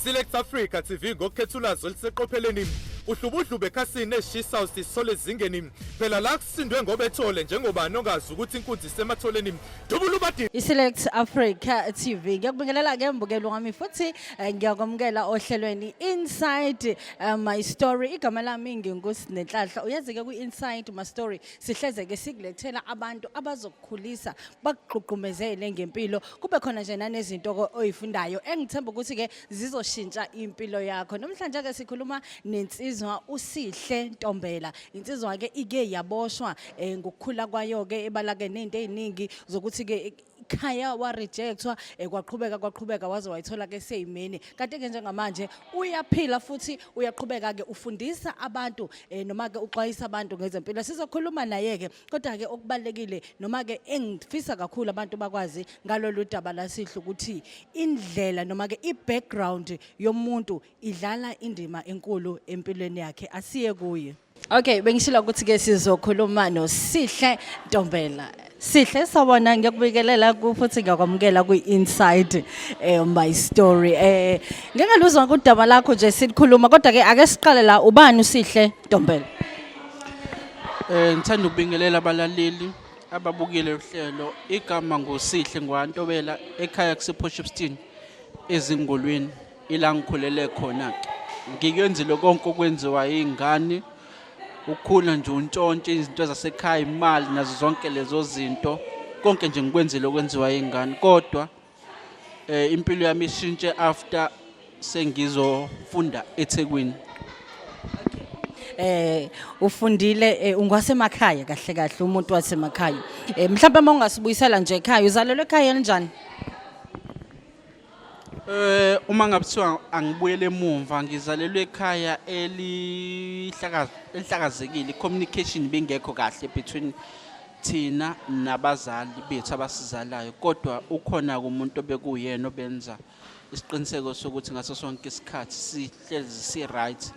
Select Africa TV ngokukhetha ulwazi oluseqopheleni uhlubudlube ekhasini eshisayo sisole ezingeni phela la kusindwe ngobethole njengobani ongazi ukuthi inkunzi isematholeni dubula ubadi. I-Select Africa TV. Ngiyakubingelela ke mbukeli wami futhi ngiyakwamukela ohlelweni Inside My Story. Igama lami nginguSinenhlanhla. Uyazi ke kwi-Inside My Story sihleze ke sikulethela abantu abazokukhulisa bakugqugqumezele ngempilo. Kube khona nje nanezinto oyifundayo engithemba ukuthi ke zizoshintsha impilo yakho. Namhlanje ke sikhuluma nensizwa uSihle Ntombela. Insizwa ke ike yaboshwa ngokukhula kwayo ke ebalake nezinto eziningi zokuthi ke ikhaya wa rejectwa, kwaqhubeka kwaqhubeka waze wayithola ke seyimeni. Kanti ke njengamanje uyaphila futhi uyaqhubeka ke ufundisa abantu noma ke uxwayisa abantu ngezempilo. Sizokhuluma naye ke, kodwa ke okubalekile noma ke engifisa kakhulu abantu bakwazi ngalolu daba lasihle ukuthi indlela noma ke i-background yomuntu idlala indima enkulu empilweni yakhe. Asiye kuye. Okay, bengishilo ukuthi ke sizokhuluma noSihle Ntombela. Sihle, sawubona, ngiyakubingelela ku futhi ngiyakwamukela kwi-Inside My Story. Ngeke ngaluzwa kudaba lakho nje silikhuluma, kodwa ke ake siqale la, ubani uSihle Ntombela? Ngithanda ukubingelela abalaleli ababukile uhlelo. Igama nguSihle ngwaNtobela, ekhaya kuse-Port Shepstone ezingolweni ila ngikhulele khona ke. Ngikuyenzile konke okwenziwa ingane, ukukhula nje untshontshe izinto zasekhaya, imali nazo zonke lezo zinto, konke nje ngikwenzile okwenziwa ingane. Kodwa impilo yami ishintshe after sengizofunda eThekwini. Ufundile, ungwasemakhaya kahle kahle, umuntu wasemakhaya. Mhlawumbe uma ungasibuyisela nje ekhaya, uzalelwe ekhaya elinjani? Uma ngabe kuthiwa angibuyele emumva, ngizalelwe ekhaya elihlakazekile, i-communication ibingekho kahle between thina nabazali bethu abasizalayo, kodwa ukhona umuntu obekuyena obenza isiqiniseko sokuthi ngaso sonke isikhathi sihlezi si-right.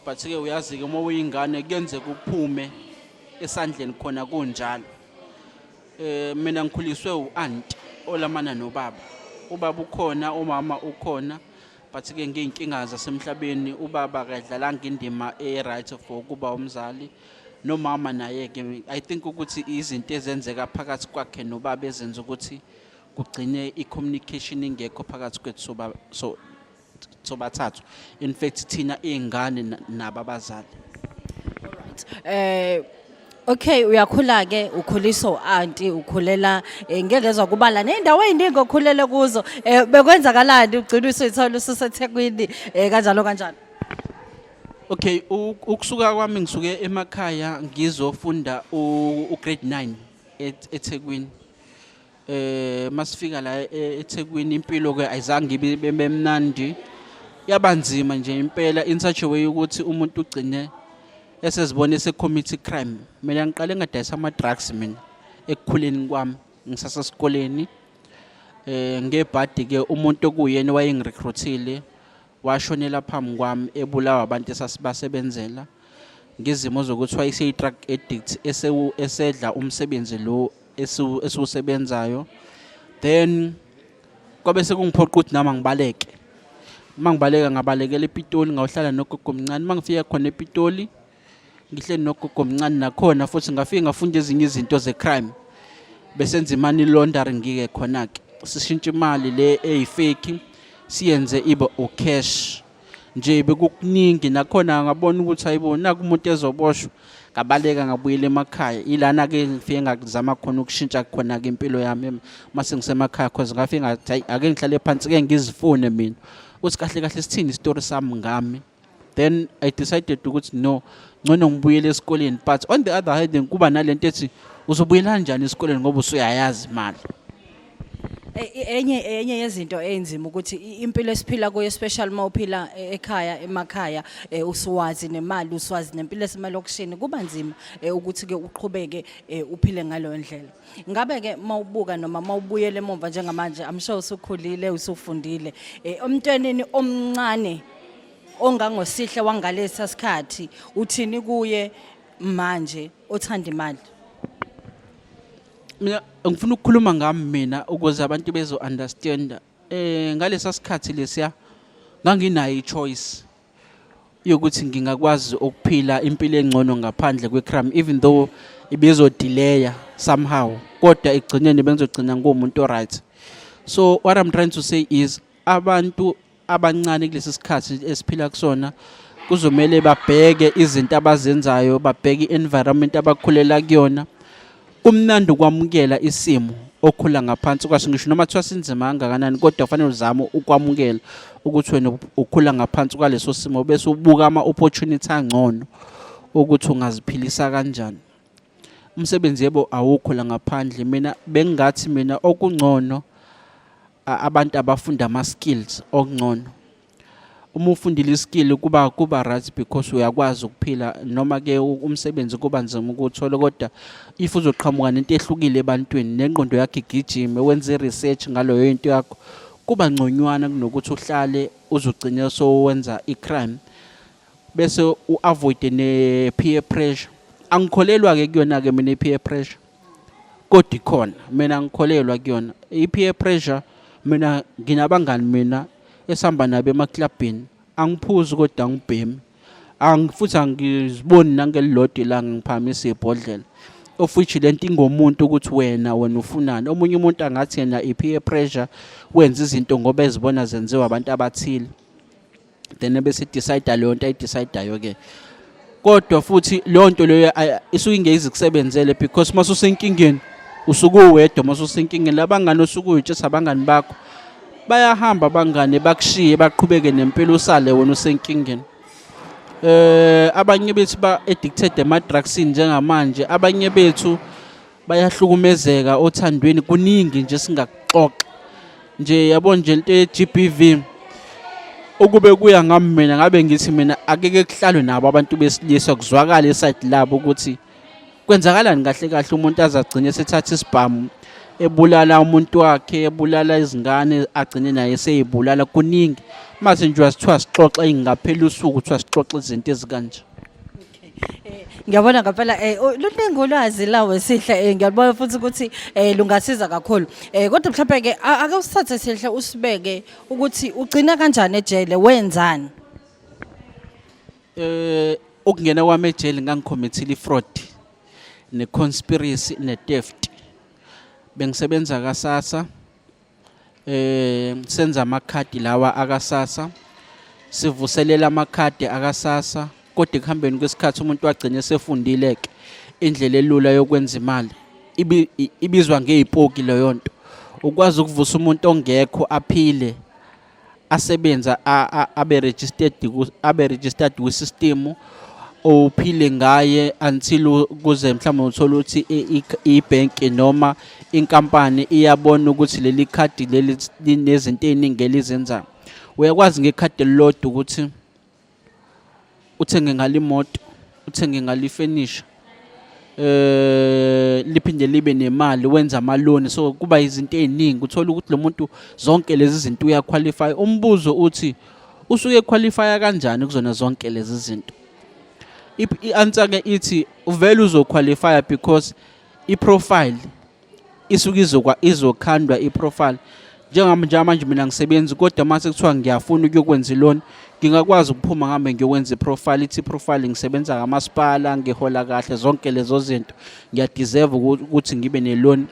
But ke uyazi-ke uma uyingane kuyenzeka uphume esandleni khona kunjalo. Mina ngikhuliswe u-aunt olamana nobaba. Ubaba ukhona, umama ukhona, but ke ngey'nkinga zasemhlabeni ubaba akadlalanga indima e-right for ukuba umzali, nomama naye-ke I think ukuthi izinto ezenzeka phakathi kwakhe nobaba ezenza ukuthi kugcine i-communication ingekho phakathi kwethu soba so sobathathu, in fact thina iy'ngane nabo abazali. Okay, uyakhula ke, ukhuliswa u-auntie, ukhulela ngeke ngezwa kubala nezindawo eziningi okhulele kuzo. Bekwenzakalani ugcina usuyithola ususeThekwini kanjalo kanjalo? Okay, ukusuka kwami ngisuke emakhaya ngizofunda u-grade 9 eThekwini. Masifika la eThekwini impilo ke ayizange ibe emnandi. Yabanzima nje impela in such a way ukuthi umuntu ugcine esezibona ese-commit crime. Mina ngiqale ngadayisa ama drugs mina ekukhuleni kwami ngisasesikoleni. Ngebhadi ke umuntu okuyena wayengirecruitile washonela phambi kwami ebulawa abantu esasibasebenzela ngezimo zokuthi wayeseyi-drug addict esedla umsebenzi lo esiwusebenzayo. Then kwabe sekungiphoqa ukuthi nami ngibaleke. Uma ngibaleka ngabalekela ePitoli, ngawuhlala nogogo omncane. Uma ngifika khona ePitoli ngihleli nogogo omncane nakhona futhi ngafike ngafunda ezinye izinto ze-crime, besenza i-money laundering ke khona-ke, sishintsha imali le eyi-fake siyenze ibe u-cash nje. Bekukuningi nakhona, ngabona ukuthi hayibo, naku umuntu ezoboshwa, ngabaleka ngabuyela emakhaya. Ilana-ke ngifike ngazama khona ukushintsha khona-ke impilo yami mase ngisemakhaya, cause ngafike ngathi hayi, ake ngihlale phansi-ke ngizifune mina ukuthi kahle kahle sithini isitori sami ngami. Then I decided ukuthi no, ngcono ngibuyele esikoleni, but on the other hand kuba nalento ethi uzobuyela kanjani esikoleni ngoba usuyayazi imali. Enye yezinto enzima ukuthi impilo esiphila kuyo, especially uma uphila ekhaya emakhaya, usuwazi nemali, uswazi nempilo esemalokishini, kuba nzima ukuthi ke uqhubeke uphile ngaleyo ndlela. Ngabe ke mawubuka noma mawubuyele emumva njengamanje, I'm sure usukhulile, usufundile, umntwaneni omncane ongangosihle wangalesa sikhathi uthini kuye manje othanda imali? Mina ngifuna ukukhuluma ngami mina ukuze abantu bezo understand. Ngalesa sikhathi lesiya Nganginayo i-choice yokuthi ngingakwazi ukuphila impilo engcono ngaphandle kwe-crime, even though ibizodelaya somehow, kodwa ekugcineni bengizogcina nguwumuntu o-right. So what I'm trying to say is, abantu abancane kulesi sikhathi esiphila kusona kuzomele babheke izinto abazenzayo, babheke i-environment abakhulela kuyona. Kumnandi ukwamukela isimo okhula ngaphansi kwaso, ngisho noma kuthiwa sinzima kangakanani, kodwa kufanele uzame ukwamukela ukuthi wena ukhula ngaphansi kwaleso simo, bese ubuka ama-opportunity angcono ukuthi ungaziphilisa kanjani. Umsebenzi, yebo, awukho la ngaphandle. Mina bengingathi mina okungcono abantu abafunda ama-skills okungcono. Uma ufundile iskill kuba right because uyakwazi ukuphila, noma ke umsebenzi kuba nzima ukuwuthola, kodwa if uzoqhamuka nento ehlukile ebantwini nengqondo yakho igijime, wenze i-research ngaloyo into yakho, kuba ngconywana kunokuthi uhlale uzugcine sowenza i-crime, bese u-avoid ne-peer pressure. Angikholelwa-ke kuyona-ke mina i-peer pressure, kodwa ikhona. Mina ngikholelwa kuyona i-peer pressure. Mina nginabangani mina esihamba nabo emaklabhini, angiphuzi kodwa angibhemi, futhi angiziboni nangelilodwa ilanga ngiphakamisa ibhodlela, of which lento ingomuntu ukuthi wena ufunani. Omunye umuntu angathi yena i-peer pressure, wenza izinto ngoba ezibona zenziwa abantu abathile, then bese decide leyo nto ayidecidayo ke. Kodwa futhi leyo nto leyo isuke ingeke ikusebenzele because mase usenkingeni usuke uwedwa. Mase usenkingeni, labangani osuke uyitshisa abangani bakho bayahamba, abangane bakushiye, baqhubeke nempilo, usale wena usenkingeni. Abanye bethu ba addicted ema drugsini njengamanje, abanye bethu bayahlukumezeka othandweni. Kuningi nje singakuxoxa nje, yabo nje into ye-GBV. Ukube kuya ngami mina, ngabe ngithi mina akeke kuhlalwe nabo abantu besilisa, kuzwakale iside labo ukuthi kwenzakalani kahle kahle, umuntu azagcine esethatha isibhamu ebulala umuntu wakhe, ebulala izingane, agcine naye eseyibulala. Kuningi mase nje wasithiwa sixoxa, ingaphela usuku kuthiwa sixoxa izinto ezikanje. Ngiyabona ngempela luningi ulwazi la wesihle, ngiyabona futhi ukuthi lungasiza kakhulu. Kodwa mhlawumbe ke ake usithathe Sihle, usibeke ukuthi ugcina kanjani ejele, wenzani? Ukungena kwami ejele, ngangicommithile ifraud ne-conspiracy ne-theft. Bengisebenza kaSASSA, senza amakhadi lawa akaSASSA, sivuselela amakhadi akaSASSA, kodwa ekuhambeni kwesikhathi umuntu wagcina esefundile ke indlela elula yokwenza imali. Ibizwa ngeyipoki leyo nto, ukwazi ukuvusa umuntu ongekho aphile, asebenza, abe registered kwi-system, uphile ngaye until kuze mhlawumbe uthole ukuthi ibhenki noma inkampani iyabona ukuthi leli khadi leli linezinto ey'ningi elizenzayo. Uyakwazi ngekhadi elilodwa ukuthi uthenge ngalo imoto, uthenge ngalo ifenisha, liphinde libe nemali, wenza amaloni. So kuba izinto ey'ningi, uthola ukuthi lo muntu zonke lezi zinto uyaqualify. Umbuzo uthi usuke qualifya kanjani kuzona zonke lezi zinto? I-answer ke ithi uvele uzoqualifya because i-profile isuke izokhandwa i-profile. Njengamanje mina ngisebenzi, kodwa mase kuthiwa ngiyafuna ukuyokwenza iloni, ngingakwazi ukuphuma ngihambe ngiyokwenza iprofile. Ithi iprofile ngisebenza kamasipala, ngihola kahle, zonke lezo zinto, ngiyadeserve ukuthi ngibe neloni,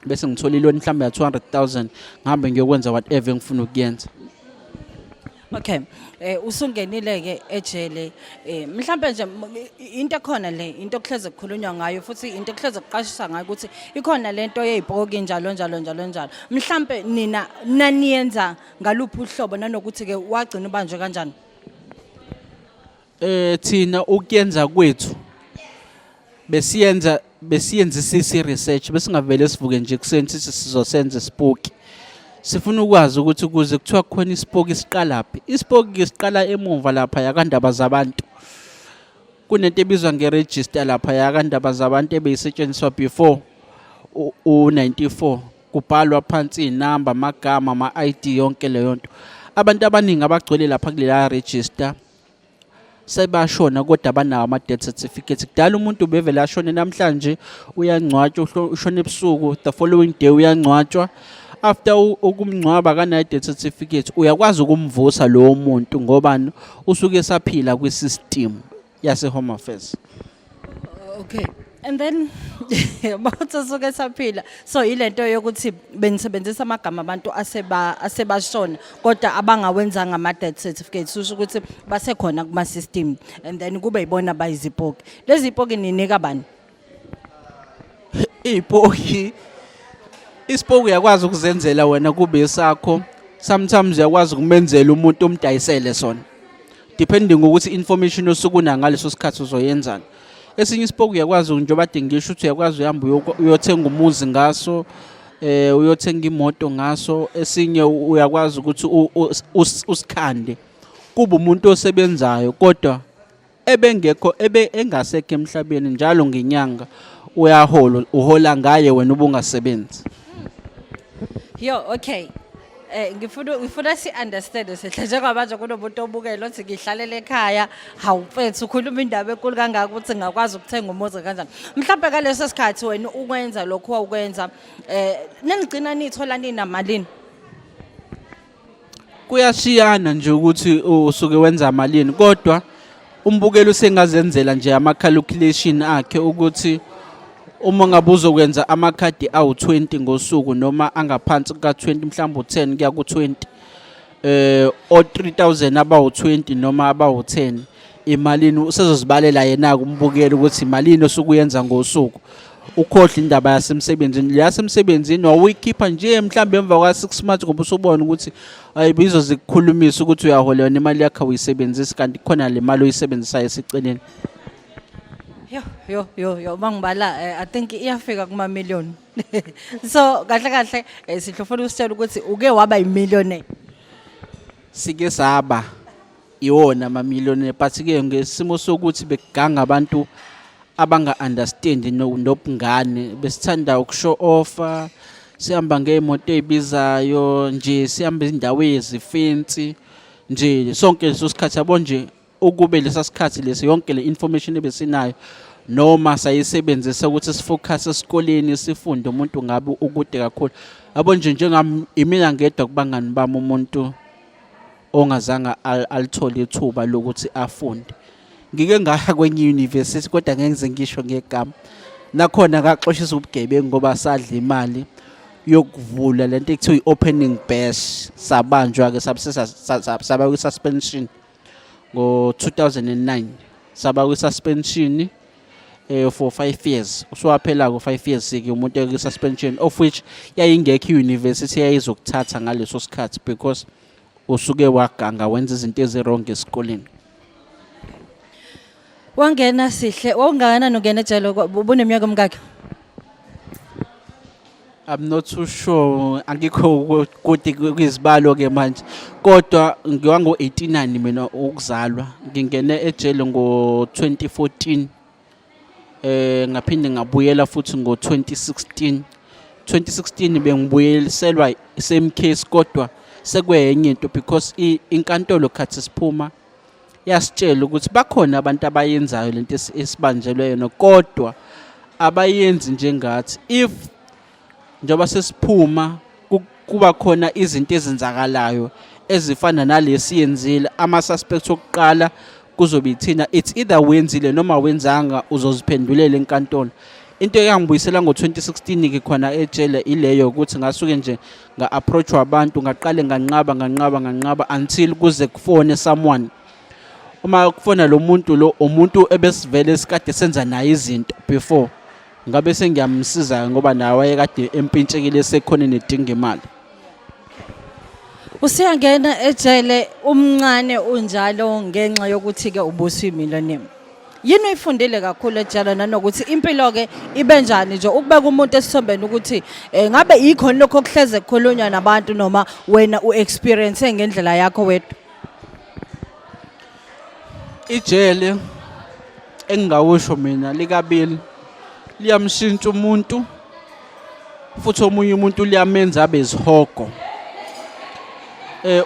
bese ngithola iloni mhlawumbe ya 200,000, ngihambe ngiyokwenza whatever engifuna ukuyenza. Okay. Usungenile ke ejele. Mhlambe nje into ekhona le, into okuhleze kukhulunywa ngayo futhi into ekuhleze kuqashisa ngayo ukuthi ikhona lento yezipoki njalo njalo njalo njalo. Mhlambe nina naniyenza ngaluphi uhlobo, nanokuthi ke wagcina ubanjwe kanjani? Thina ukuyenza kwethu besiyenzisisa i-research, besingavele sivuke nje ekuseni sithi sizosenza isipoki. Sifuna ukwazi ukuthi ukuze kuthiwa kukhona isipoki siqalaphi. Isipoki siqala emuva lapha yakandaba zabantu. Kunento ebizwa ngeregister lapha yakandaba zabantu ebeyisetshenziswa before u-94, kubhalwa phansi iy'namba, amagama, ama-ID, yonke leyo nto. Abantu abaningi abagcwele lapha kulela register sebashona, kodwa banawo ama-death certificates. Kudala umuntu bevele ashone, namhlanje uyangcwatshwa, ushona ebusuku, the following day uyangcwatshwa. After ukumngcwaba akanayo death certificate, uyakwazi ukumvusa lowo muntu ngobani usuke esaphila kwi-system yase-Home Affairs. Okay. And then bawuthi suke saphila. So ilento yokuthi benisebenzisa amagama abantu asebashona kodwa abangawenzanga ama death certificates, usho ukuthi basekhona kuma system and then kube yibona bayizipoki. Lezi zipoki ninika bani? Iy'poki, isipoki uyakwazi ukuzenzela wena kube esakho. Sometimes uyakwazi ukumenzela umuntu, umdayisele sona, depending ukuthi information osuke unayo ngaleso sikhathi uzoyenzani. Esinye isipoki uyakwazi, njengoba kade ngisho ukuthi uyakwazi uhamba uyothenga umuzi ngaso, uyothenga imoto ngaso. Esinye uyakwazi ukuthi usikhande kube umuntu osebenzayo kodwa ebengekho, ebe engasekho emhlabeni, njalo ngenyanga uyahola, uhola ngaye wena ubungasebenzi. Yo, okay. Ngifuna si understand sehle njengoba manje kunomuntu obukela othi ngihlalele ekhaya, hawu mfethu, ukhuluma indaba enkulu kangaka ukuthi ngakwazi ukuthenga umuzi kanjani. Mhlawumbe ngaleso sikhathi wena ukwenza lokho wawukwenza, nenigcina nithola ninamalini? Kuyashiyana nje ukuthi usuke wenza malini, kodwa umbukeli usengazenzela nje ama-calculation akhe ukuthi uma ngabe uzokwenza amakhadi awu-20 ngosuku noma angaphansi kuka-20, mhlawumbe u-10 kuya ku-20, o-3000 abawu-20 noma abawu-10, imalini? Usezozibalela yena-ke umbukeli ukuthi imalini osuke uyenza ngosuku. Ukhohle indaba yasemsebenzini. Le yasemsebenzini wawuyikhipha nje mhlawumbe emva kwa-6 months, ngoba usubona ukuthi ayibizo zikukhulumisa ukuthi uyahola yona, imali yakho awuyisebenzisi, kanti khona le mali oyisebenzisayo eseceleni. Yo yo yo yo, mangibala I think iyafika kuma million. So kahle kahle, sihle, ufuna usitshela ukuthi uke waba yimillionaire? Sike saba iwona ama-millionaire, but-ke ngesimo sokuthi bekuganga abantu abanga-understand nobungane, besithanda ukushow offa, sihamba ngey'moto ey'bizayo nje, sihamba izindawo ezifancy nje sonke leso sikhathi, yabo nje. Ukube lesa sikhathi lesi yonke le information ebesinayo noma sayisebenzisa ukuthi sifocus esikoleni sifunde, umuntu ngabe ukude kakhulu, yabo nje. Njengami, imina ngedwa kubangani bami umuntu ongazange alithole ithuba lokuthi afunde. Ngike ngaya kwenye university kodwa ngeke ngize ngisho ngegama nakhona, ngaxoshisa ubugebengu ngoba sadla imali yokuvula lento ekuthiwa i-opening bash. Sabanjwa-ke, saba kwi-suspension ngo-2009, saba kwi-suspension for 5 years. Usuwaphela ko 5 years ke umuntu ekwi-suspension, of which yayingekho i-university yayizokuthatha ngaleso sikhathi because usuke waganga, wenza izinto ezi-wrong esikoleni. Wangena sihle, wawungakanani ungena ejele, ubuneminyaka emingaki? I'm not too sure, angikho kude kwizibalo ke manje, kodwa ngiwango 89 mina ukuzalwa. Ngingene ejele ngo 2014, ngaphinde ngabuyela futhi ngo 2016. 2016 bengibuyeliselwa same case, kodwa sekwenye into because inkantolo khathi siphuma yasitshela ukuthi bakhona abantu abayenzayo lento esibanjelwe yona, kodwa abayenzi njengathi. If njengoba sesiphuma kuba khona izinto ezenzakalayo ezifana nalesi yenzile, ama-suspect okuqala kuzobe ithina. It's either wenzile noma wenzanga, uzoziphendulela enkantolo. Into eyangibuyisela ngo-2016 ke khona ejele ileyo ukuthi ngasuke nje nga-approachwa abantu, ngaqale nganqaba, nganqaba, nganqaba until kuze kufone someone. Uma kufona lo muntu lo, umuntu ebesivele sikade senza naye izinto before, ngabe sengiyamsiza ngoba naye wayekade empintshekile, sekhona nedinga imali. Usiyangena ejele umncane unjalo ngenxa yokuthi ke ubusuyimillionaire. Yini oyifundile kakhulu ejele, nanokuthi impilo ke ibe njani nje, ukubeka umuntu esithombeni ukuthi ngabe ikhona lokho okuhleze kukhulunywa nabantu noma wena uexperience ngendlela yakho wedwa? Ijele, engingawusho mina, likabili: liyamshintsha umuntu, futhi omunye umuntu liyamenza abe isihogo.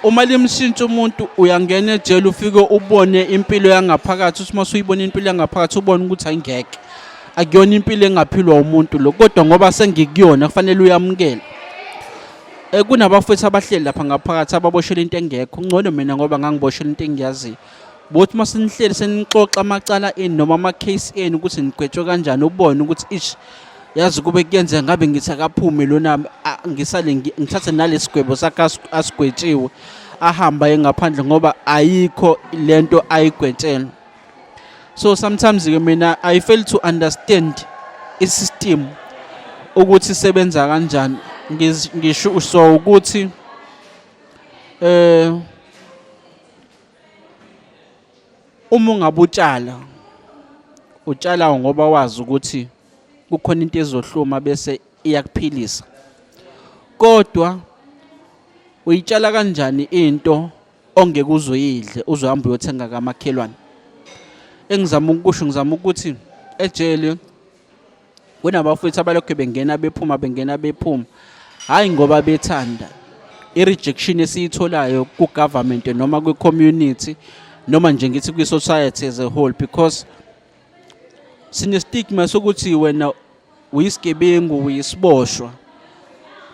Uma limshintsha umuntu, uyangena ejele ufike ubone impilo yangaphakathi, uthi mase uyibona impilo yangaphakathi ubone ukuthi ayingeke, akuyona impilo engaphilwa umuntu lo, kodwa ngoba sengikuyona kufanele uyamukele. Kunabafowethu abahleli lapha ngaphakathi ababoshela into engekho. Ngcono mina ngoba ngangiboshela into engiyaziyo. Bothi uma senihleli senixoxa amacala enu noma ama-case enu ukuthi nigwetshwe kanjani, ubone ukuthi ish, yazi kube kuyenzeka ngabe ngithi akaphume lona, ngisale ngithathe nalesigwebo sakhe asigwetshiwe, ahamba engaphandle ngoba ayikho lento ayigwetshelwe. So sometimes ke mina I fail to understand i-system ukuthi isebenza kanjani. Ngisho so ukuthi uma ungabutshala, utshala ngoba wazi ukuthi kukhona into ezohluma bese iyakuphilisa, kodwa uyitshala kanjani into ongeke uzoyidle, uzohamba uyothenga kamakhelwane? Engizama ukusho, ngizama ukuthi ejele kunabafowethu abalokhu bengena bephuma, bengena bephuma, hhayi ngoba bethanda. I-rejection esiyitholayo ku-government noma kwi-community noma nje ngithi kwi-society as a whole, because sine-stigma sokuthi wena uyisigebengu, uyisiboshwa.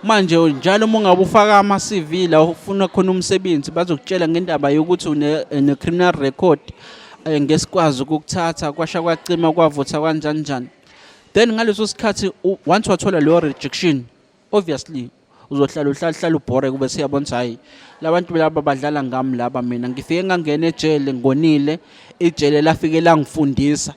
Manje njalo uma ungabe ufaka ama-CV la ufuna khona umsebenzi, bazokutshela ngendaba yokuthi une-criminal record, ngesikwazi ukukuthatha, kwasha kwacima kwavutha kanjani njani. Then ngaleso sikhathi once wathola leyo rejection, obviously uzohlala uhlala uhlala ubhore, kube siyabona ukuthi hayi, labantu laba badlala ngami laba. Mina ngifike ngangena ejele ngonile, ijele lafike langifundisa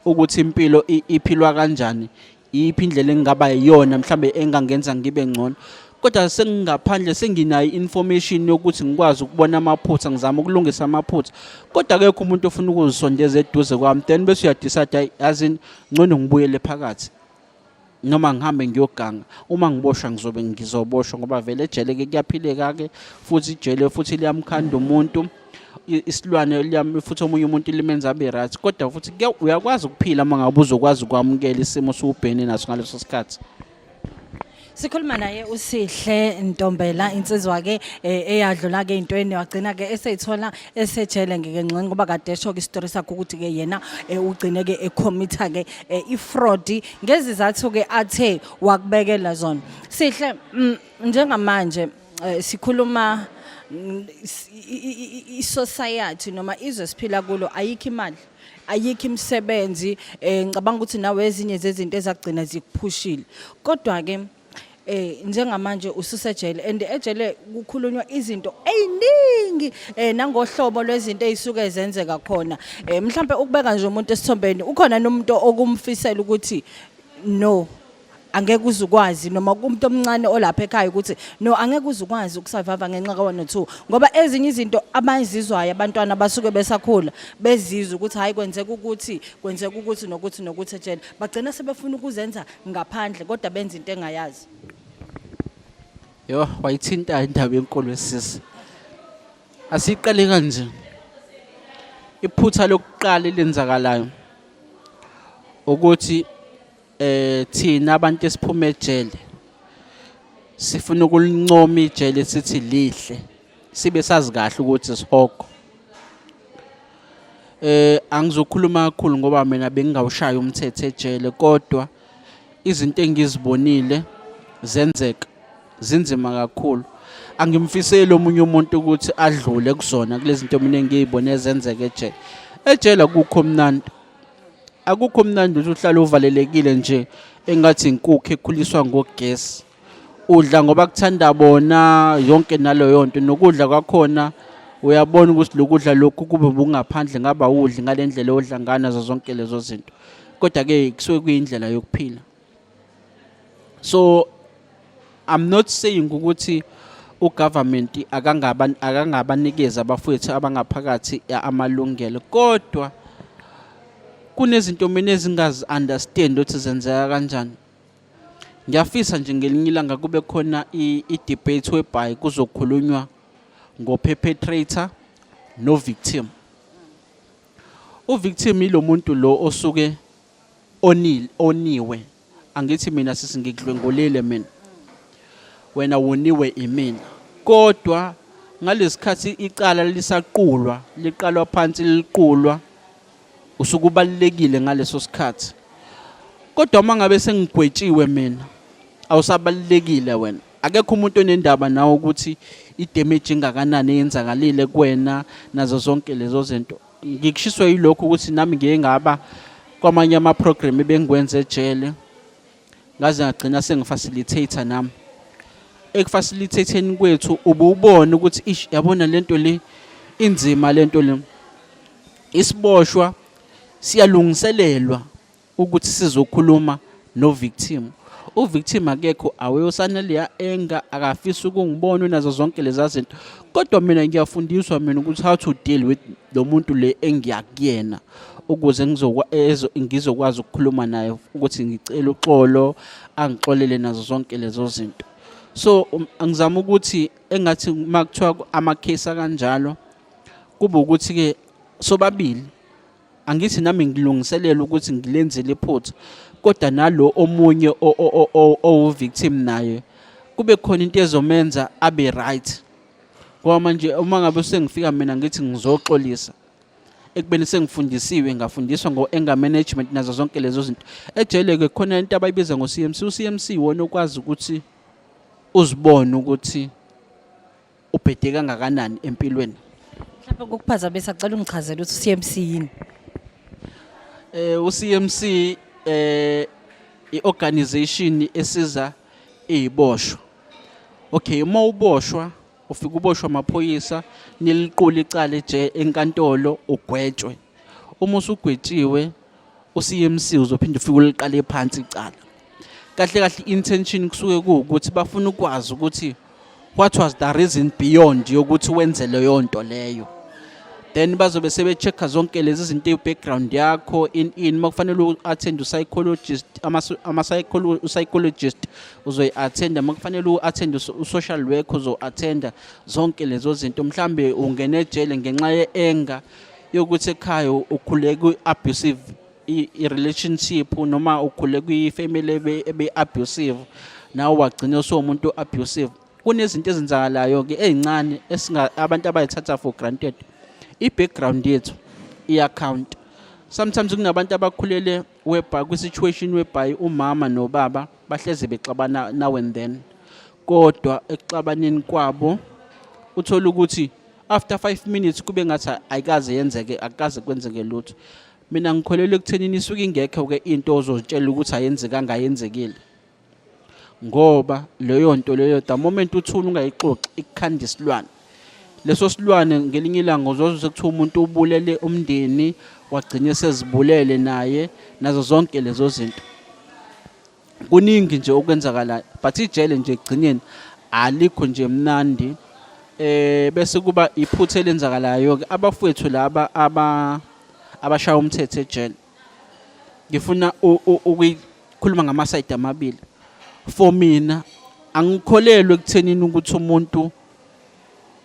ukuthi impilo iphilwa kanjani, iyiphi indlela engingaba yiyona mhlambe engangenza ngibe ngcono. Kodwa sengingaphandle senginayo i-information yokuthi ngikwazi ukubona amaphutha, ngizama ukulungisa amaphutha, kodwa akekho umuntu ofuna ukuzisondeza eduze kwami. Then bese uyadecide, hayi, yazini, ngcono ngibuyele phakathi noma ngihambe ngiyoganga. Uma ngiboshwa ngizobe ngizoboshwa ngoba vele ejele-ke kuyaphileka-ke futhi, ijele futhi liyamkhanda umuntu isilwane futhi omunye umuntu limenza abe right, kodwa futhi uyakwazi ukuphila uma ngabe uzokwazi ukwamukela isimo osubhekene naso ngaleso sikhathi. Sikhuluma naye uSihle Ntombela, insizwa ke eyadlula ke intweni, wagcina ke eseyithola esejele. Ngeke ngxenye ngoba kade esho ke isitori sakhe ukuthi ke yena ugcine ke ecommita ke ifraud ngezizathu ke athe wakubekela zona. Sihle, njengamanje sikhuluma i-society noma izwe siphila kulo, ayikho imali, ayikho imisebenzi. Ngicabanga ukuthi nawe ezinye zezinto ezagcina zikuphushile, kodwa ke njengamanje ususejele and ejele kukhulunywa izinto eziningi nangohlobo lwezinto ezisuke zenzeka khona. Mhlambe ukubeka nje umuntu esithombeni, ukhona nomuntu okumfisela ukuthi no, angeke uze ukwazi, noma kumuntu omncane olapha ekhaya ukuthi no, angeke uze ukwazi ukusurvive ngenxa ka 1 no 2, ngoba ezinye izinto abazizwayo abantwana basuke besakhula bezizwa ukuthi hayi, kwenzeka ukuthi, kwenzeka ukuthi nokuthi nokuthi ejele, bagcina sebefuna ukuzenza ngaphandle kodwa benza into engayazi. Yo, wayithinta indaba enkulu esisi. Asiqale kanje. Iphutha lokuqala elenzakalayo ukuthi thina abantu esiphuma ejele sifuna ukulincoma ijele, sithi lihle, sibe sazi kahle ukuthi sihogo. Angizokhuluma kakhulu ngoba mina bengingawushaya umthetho ejele, kodwa izinto engizibonile zenzeka zinzima kakhulu. Angimfiseli omunye umuntu ukuthi adlule kuzona kulezi zinto mina engiyibone ezenzeka ejele. Ejele akukho mnandi, akukho mnandi ukuthi uhlale uvalelekile nje engathi inkukhu ekhuliswa ngogesi, udla ngoba kuthanda bona yonke naleyo nto, nokudla kwakhona uyabona ukuthi lokudla lokhu kube bungaphandle ngaba udli ngale ndlela odla ngayo, nazo zonke lezo zinto. Kodwa-ke kusuke kuyindlela yokuphila. So I'm not saying ukuthi ugovernment akangabanikeza abafowethu abangaphakathi amalungelo, kodwa kunezinto mina ezingazi-understand ukuthi zenzeka kanjani. Ngiyafisa nje ngelinye ilanga kube khona i-debate whereby kuzokhulunywa ngo-perpetrator no-victim. U-victim ilo muntu lo osuke onile, oniwe. Angithi mina sisi ngikudlwengulile mina, wena woniwe imina, kodwa ngalesikhathi icala lisaqulwa, liqalwa phansi, liqulwa, usuke ubalulekile ngaleso sikhathi. Kodwa uma ngabe sengigwetshiwe mina, awusabalulekile wena. Akekho umuntu onendaba nawe ukuthi i-damage engakanani eyenzakalile kuwena nazo zonke lezo zinto. Ngikushiswa yilokho ukuthi nami ngiye ngaba kwamanye ama-program ebengikwenza ejele, ngaze ngagcina sengi-facilitator nami. Eku-facilitatheni kwethu ubuwubona ukuthi ish, yabona lento le inzima, lento le. Isiboshwa siyalungiselelwa ukuthi sizokhuluma no-victim. U-victim akekho aweyosana anger, akafisi ukungibona, unazo zonke leza zinto, kodwa mina ngiyafundiswa mina ukuthi how to deal with lo muntu le engiya kuyena ukuze ngizokwazi ukukhuluma naye ukuthi ngicela uxolo, angixolele nazo zonke lezo zinto. So ngizama ukuthi engathi uma kuthiwa ama-case akanjalo kube ukuthi-ke sobabili, angithi nami ngilungiselela ukuthi ngilenzile iphutha, kodwa nalo omunye owu-victim naye kube khona into ezomenza abe right. Ngoba manje uma ngabe sengifika mina ngithi ngizoxolisa, ekubeni sengifundisiwe, ngafundiswa ngo-anger management nazo zonke lezo zinto ejele-ke, khona into abayibiza ngo-CMC. U-CMC iwona okwazi ukuthi uzibone ukuthi ubhede kangakanani empilweni. Mhlawumbe ukukuphazamisa, cela ungichazele ukuthi u-CMC yini. U-CMC i-organization esiza iziboshwa. Okay, uma uboshwa, ufika uboshwa amaphoyisa, niliqula icala nje enkantolo, ugwetshwe. Uma usugwetshiwe, u-CMC uzophinda ufike uliqale phansi icala. Kahle kahle intention kusuke kuwukuthi bafuna ukwazi ukuthi what was the reason beyond yokuthi wenze leyo nto leyo. Then bazobe sebe-check-a zonke lezi zinto, i-background yakho in uma kufanele u-attend u-psychologist, u-psychologist uzoyi-attenda, uma kufanele u-attend u-social work uzo-attenda, zonke lezo zinto. Mhlambe ungene ejele ngenxa ye-anger yokuthi ekhaya ukhule kwi-abusive i-relationship noma ukhule kwi-family ebe-abusive, nawe wagcina usuwumuntu abusive. Kunezinto ezenzakalayo-ke ey'ncane abantu abayithatha for granted. I-background yethu iya-count. Sometimes kunabantu abakhulele whereby kwi-situation whereby umama nobaba bahleze bexabana now and then, kodwa ekuxabaneni kwabo uthola ukuthi after 5 minutes kube ngathi ayikaze yenzeke, akukaze kwenzeke lutho. Mina ngikholelwa ekuthenini isuke ingekho-ke into ozozitshela ukuthi ayenzekanga, ayenzekile, ngoba leyo nto leyo, the moment uthula ungayixoxi, ikukhanda isilwane. Leso silwane ngelinye ilanga uzozwa sekuthiwa umuntu ubulele umndeni, wagcina sezibulele naye, nazo zonke lezo zinto. Kuningi nje okwenzakalayo, but ijele nje ekugcineni alikho nje mnandi. Bese kuba iphutha elenzakalayo ke, abafowethu laba abashaya umthetho ejele. Ngifuna ukuyikhuluma ngama-side amabili. For mina angikholelwa ekuthenini ukuthi umuntu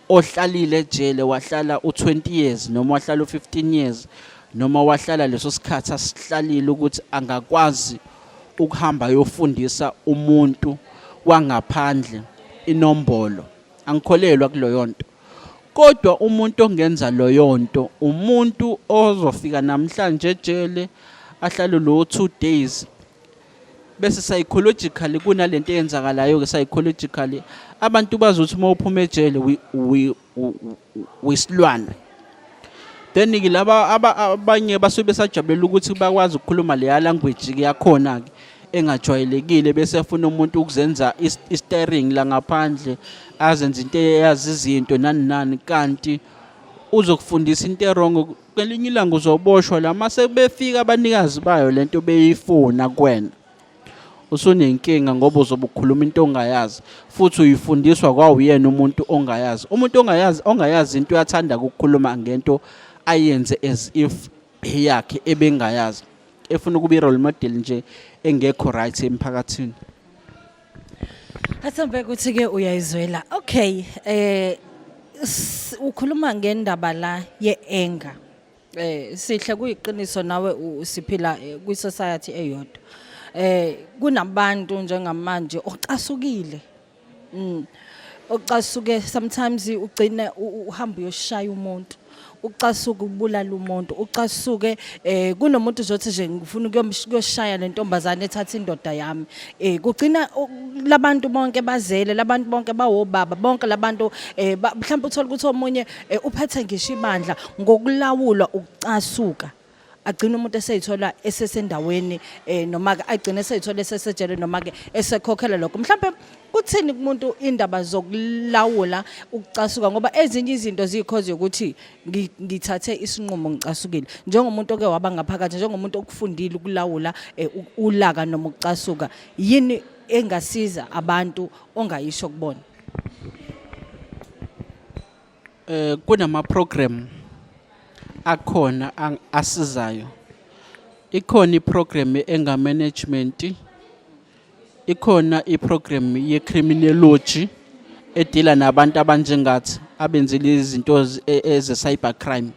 ohlalile ejele, wahlala u20 years noma wahlala u15 years noma wahlala leso sikhathi asihlalile, ukuthi angakwazi ukuhamba ayofundisa umuntu wangaphandle inombolo. Angikholelwa kuleyo nto. Kodwa umuntu ongenza leyo nto umuntu ozofika namhlanje ejele, ahlale lo 2 days, bese psychologically kunalento eyenzakalayo ke. Psychologically abantu bazothi uma uphuma ejele wisilwane. Then ke laba abanye basuke besajabulela ukuthi bakwazi ukukhuluma leya language ke yakhona ke engajwayelekile, bese efuna umuntu ukuzenza i-steering la ngaphandle, azenze into eyazi izinto nani nani, kanti uzokufundisa into e-wrong. Kwelinye ilanga uzoboshwa la mase befika abanikazi bayo lento beyifuna kuwena, usunenkinga, ngoba uzobe ukhuluma into ongayazi futhi uyifundiswa kwawuyena umuntu ongayazi. Umuntu ongayazi into uyathanda ukukhuluma ngento ayenze as if eyakhe ebengayazi, efuna ukuba i-role model nje engekho right emphakathini. Athembe ukuthi ke uyayizwela. Okay, ukhuluma ngendaba la ye-anger. Sihle, kuyiqiniso nawe siphila kwi society eyodwa. Kunabantu njengamanje ocasukile. Ocasuke sometimes ugcine uhamba uyoshaya umuntu. Ucasuke ukubulala umuntu, ucasuke kunomuntu uzothi nje ngifuna ukuyoshaya lentombazane ethatha indoda yami. Kugcina labantu bonke bazele, labantu bonke bawobaba, bonke labantu mhlawumbe uthola ukuthi omunye uphethe ngisho ibandla ngokulawulwa ukucasuka. Agcina umuntu eseyithola esesendaweni noma ke agcine eseyithola esesejele noma ke esekhokhela lokho. Mhlawumbe kuthini kumuntu indaba zokulawula ukucasuka, ngoba ezinye izinto ziyikhozi yokuthi ngithathe isinqumo ngicasukile, njengomuntu oke waba ngaphakathi, njengomuntu okufundile ukulawula ulaka noma ukucasuka, yini engasiza abantu ongayisho kubona? Kunama program akhona asizayo. Ikhona iprogram ye-anger management, ikhona iprogram ye-criminology edila nabantu abanjengathi abenzile izinto eze cyber crime.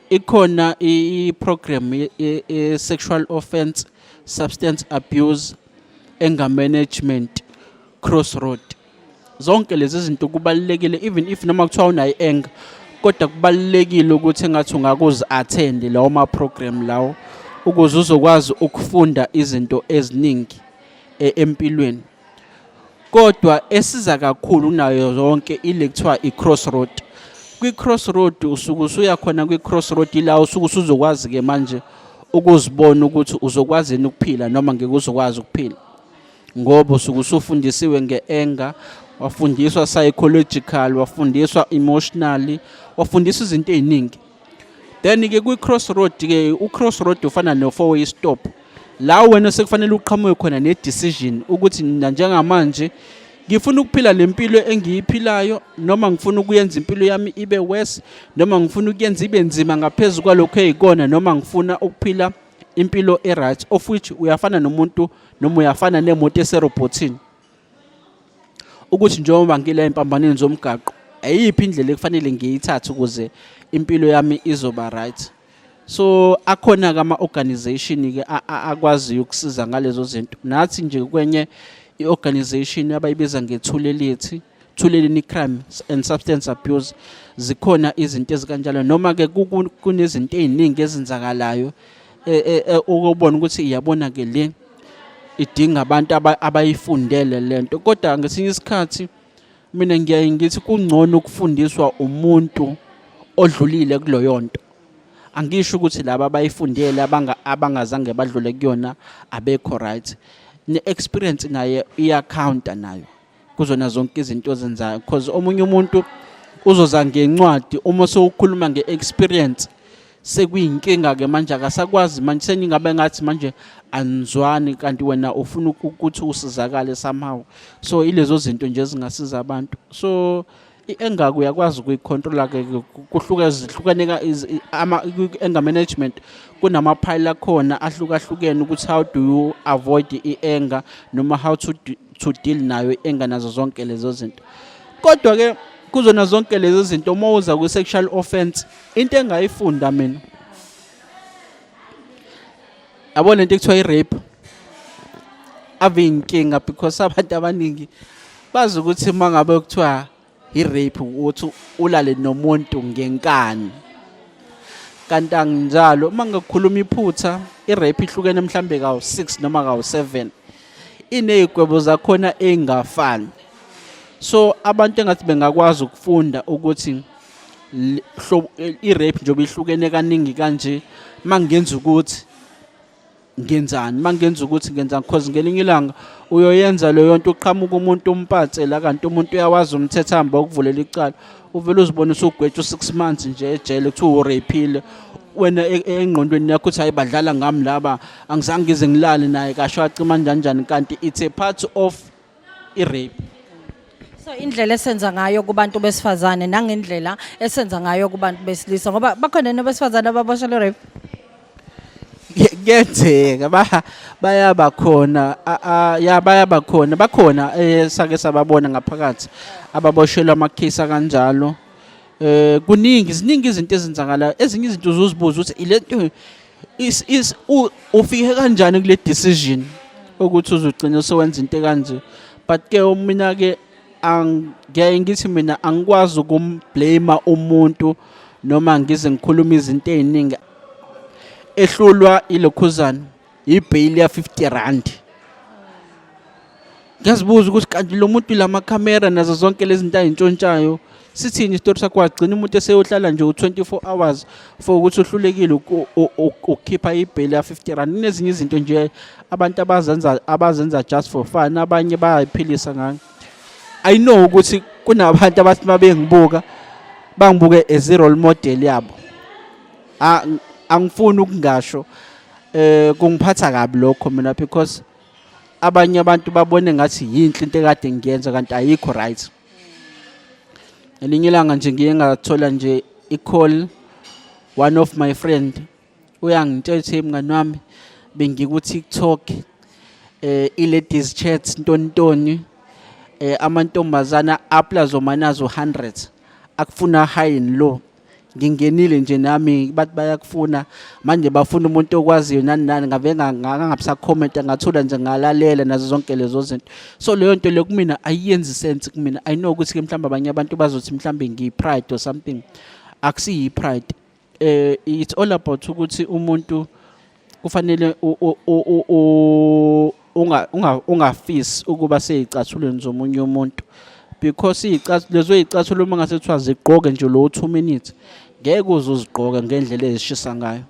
Ikhona i-program ye-sexual offense, substance abuse, anger management, crossroad. Zonke lezi zinto kubalulekile, even if noma kuthiwa unayo i-anger, kodwa kubalulekile ukuthi engathi ungakuzi attend lawo ma program lawo ukuze uzokwazi ukufunda izinto eziningi empilweni. Kodwa esiza kakhulu kunayo zonke ile kuthiwa i-crossroad. Kwi-crossroad usuke usuya khona, kwi-crossroad ila usuke usuzokwazi ke manje ukuzibona ukuthi uzokwazi yini ukuphila noma ngeke uzokwazi ukuphila, ngoba usuke usufundisiwe nge-anger, wafundiswa psychological, wafundiswa emotionally, wafundiswa izinto ey'ningi. Then-ke kwi-crossroad ke, u-crossroad ufana no-four way stop la wena sekufanele uqhamuke khona ne-decision ukuthi mina njengamanje ngifuna ukuphila le mpilo engiyiphilayo, noma ngifuna ukuyenza impilo yami ibe worse, noma ngifuna ukuyenza ibe nzima ngaphezu kwalokho eyikona, noma ngifuna ukuphila impilo e-right, of which uyafana nomuntu noma uyafana nemoto eserobhothini, ukuthi njengoba ngila empambanweni zomgaqo, ayiphi indlela ekufanele ngiyithathe ukuze impilo yami izoba right. So akhona-ke ama-organization-ke akwaziyo ukusiza ngalezo zinto. Nathi nje kwenye i-organization abayibiza ngeThulelithi, Thuleleni Crime and Substance Abuse, zikhona izinto ezikanjalo, noma-ke kunezinto ey'ningi ezenzakalayo ukubona ukuthi iyabona-ke le idinga abantu abayifundele lento. Kodwa ngesinye isikhathi mina ngiyaye ngithi kungcono ukufundiswa umuntu odlulile kuloyo nto. Angisho ukuthi laba abayifundele abangazange badlule kuyona abekho right. Ne-experience naye iyacounta nayo kuzona zonke izinto ozenzayo, because omunye umuntu uzoza ngencwadi, uma sewukhuluma nge-experience sekuyinkinga-ke manje, akasakwazi manje, seningabe ngathi manje anizwani, kanti wena ufuna ukuthi usizakale somehow. So ilezo zinto nje ezingasiza abantu. So i-anger uyakwazi ukuyicontrola-ke, kuhluke zihlukane ama-anger management, kunamaphayili akhona ahlukahlukene ukuthi how do you avoid i-anger noma how to deal nayo i-anger nazo zonke lezo zinto. Kodwa-ke kuzona zonke lezo zinto, uma uza kwi-sexual offense, into engayifunda mina, yabo, lento ekuthiwa i-rape ave inkinga, because abantu abaningi bazi ukuthi uma ngabe kuthiwa i-rape ukuthi ulale nomuntu ngenkani, kanti anginjalo. Uma ngakhuluma iphutha, i-rape ihlukene mhlambe kawu-6 noma kawu-7, iney'gwebo zakhona ey'ngafani. So abantu engathi bengakwazi ukufunda ukuthi i-rape njengoba ihlukene kaningi kanje, mangenza ukuthi ngenzani, mangenza ukuthi ngenzani, because ngelinye ilanga uyoyenza leyo nto, uqhamuka umuntu umpatse la, kanti umuntu uyawazi umthetho, hamba ukuvulela icala, uvele uzibone usugwetshwa u-6 months nje ejele, kuthiwa urapile. Wena engqondweni yakho uthi, "Hayi, badlala ngami laba, angizange ngize ngilale naye," kasho acima kanjani njani, kanti it's a part of i-rape. So indlela esenza ngayo kubantu besifazane nangendlela esenza ngayo kubantu besilisa, ngoba bakhona nabesifazane ababoshelwe rape? Kuyenzeka, bayaba khona, ya, bayaba khona, bakhona sake sababona ngaphakathi ababoshelwa amakhesi akanjalo. Kuningi, ziningi izinto ezenzakalayo. Ezinye izinto uzuzibuza ukuthi ilento is ufike kanjani kule decision ukuthi uzugcina usewenza into ekanje. But ke mina ke Ngiyaye ngithi mina angikwazi ukumblame umuntu noma ngize ngikhulume izinto ey'ningi. Ehlulwa ilokhuzana ibheyili ya 50 rand. Ngiyazibuza ukuthi kanti lo muntu lamakhamera nazo zonke lezi zinto ayintshontshayo, sithini isitori sakho? Wagcina umuntu eseyohlala nje u-24 hours for ukuthi uhlulekile ukukhipha ibheyili ya 50 rand. Kunezinye izinto nje abantu abazenza just for fun, abanye bayayiphilisa ngayo. I know ukuthi kunabantu abathi uma bengibuka bangibuke as i-role model yabo. Angifuni ukungasho, kungiphatha kabi lokho mina, because abanye abantu babone ngathi yinhle into ekade ngiyenza kanti ayikho right. Elinye ilanga nje ngiye ngathola nje i-call, one of my friend uyangitshela ukuthi, "Mngani wami, bengiku-TikTok, i-ladies chat ntontoni, amantombazana aplazomanazo 100 akufuna high and low. Ngingenile nje nami, bathi bayakufuna manje, bafuna umuntu okwaziyo nani nani." Ngave ngangabisa-comment, ngathula nje, ngalalela nazo zonke lezo zinto. So leyo nto leyo kumina ayiyenzi sense kumina. I know ukuthi-ke mhlawumbe abanye abantu bazothi mhlawumbe ngiyi-pride or something. Akusiyi-pride, it's all about ukuthi umuntu kufanele ungafisi ukuba seyicathulweni zomunye umuntu, because iy'cathulo, lezo y'cathulo, uma ngase kuthiwa zigqoke nje lo 2 minutes, ngeke uze uzigqoke ngendlela ezishisa ngayo.